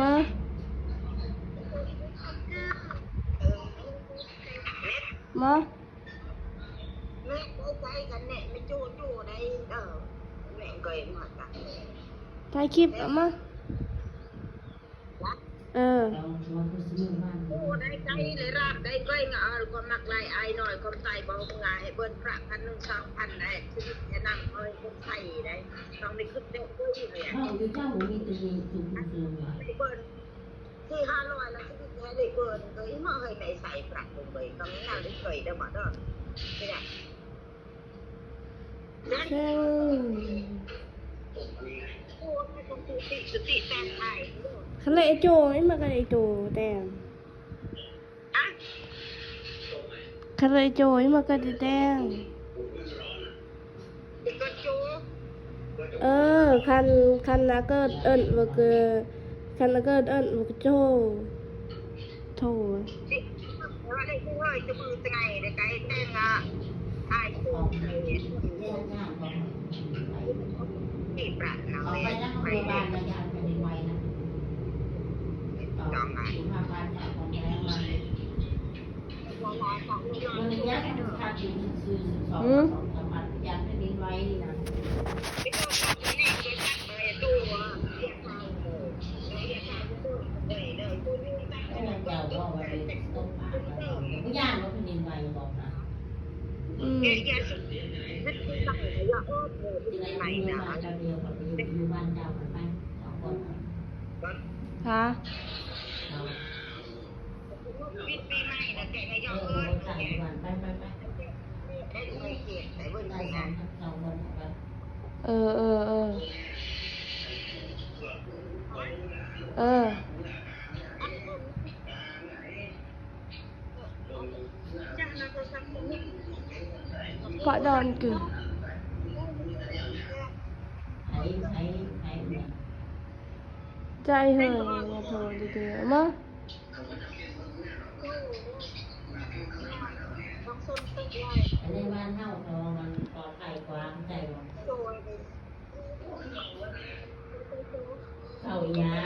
ມາ ມາ ຖ່າຍຄລິບ ເອົາມາ. ເອີ ໂອ້ ໄດ້ໄກເລີຍລາບ ໄດ້ໄກງາ ຄວາມມັກຫຼາຍອ້າຍນ້ອຍ ຄວາມໃສ່ບໍ່ເມືອ ໃຫ້ເບິ່ນພະພັນໜຶ່ງສອງພັນໄດ້ ຊີວິດແນະນຳເອົາໃຫ້ຄົນໄທໄດ້ ຕ້ອງໄດ້ຄິດແບບນີ້ແຫຼະ ເວົ້າຢູ່ເຈົ້າບໍ່ມີແຕ່ເຮັດທຸກເລື່ອງຫຼາຍ ໄດ້ເບິ່ນສີ່ຫ້າຮ້ອຍລະ ຊີວິດແທ້ໄດ້ເບິ່ນ ເອີຍ ມາເຮີຍ ໄດ້ໃສ່ພະເບິ່ງເວີຍ ຕ້ອງມີແນວໄດ້ເຄີຍເດີໝໍເດີ ຊິໄດ້ ຄັນລະໄອ້ໂຈ້ ໄອ້ມັກກັນໄອ້ໂຈ້ແຕ່ງ ຄັນລະໄອ້ໂຈ້ ໄອ້ມັກກັນໄດ້ແຕ່ງ ເອີ ຄັນ ຄັນອາເກີດເອີ້ນບໍ່ເກີ ຄັນອາເກີດເອີ້ນບໍ່ໂຈ້. ໂທ ອືມ ອືມ ຮະ ເອີ ເອີ ເອີ ເອີ. ປະດອນກຶ ໃຈເຮີຍ ມາໂທດີໆ ມາ. ໃນບ້ານເຮົາເນາະ ມັນປອດໄພກວ່າ ເຂົ້າໃຈບໍ່? ເຂົ້າອີຫຍັງ?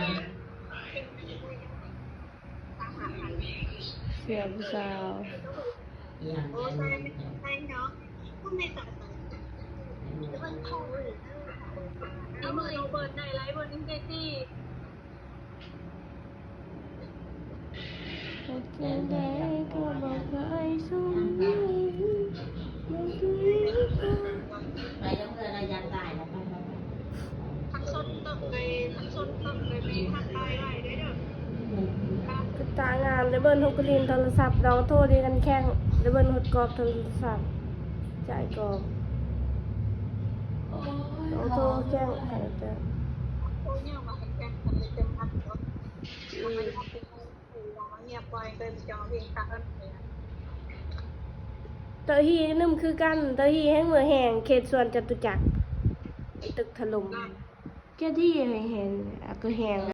ເສຍຜູ້ສາວ ອີຫຍັງ? ເອົາມືລົງເປີດໄດ້ໄລເບິ່ງ ເອັມ ເຈ ທີ ເຮັດຈັ່ງໃດກໍບໍ່ເຄີຍສົມຫວັງ ໄປແລ້ວເມື່ອລະຢາກຕາຍແລ້ວ ໄປ ໄປ ໄປ. ຄັນສົນຕ້ອງໄປ ຄັນສົນຕ້ອງໄປ ມີທັກທາຍໄວ້ເດີ. ຕາງາມ ໄດ້ເບິ່ງ ຫົກກະຫຼິ້ນໂທລະສັບ ລອງໂທດີກັນແຂ່ງ ໄດ້ເບິ່ງ ຫົດກອບໂທລະສັບ ຈ່າຍກອບ ລອງໂທແຂ່ງ ອືມ. ເຕົ້າຮີ້ໜຶ່ງຄືກັນ ເຕົ້າຮີ້ແຮ່ງເມືອແຮງ ເຂດສວນຈະຕຸຈັກ ຕຶກຖະຫຼົ່ມ ເຈົ້າທີ່ໃຫ້ແຮງ ອາ ກໍແຮງ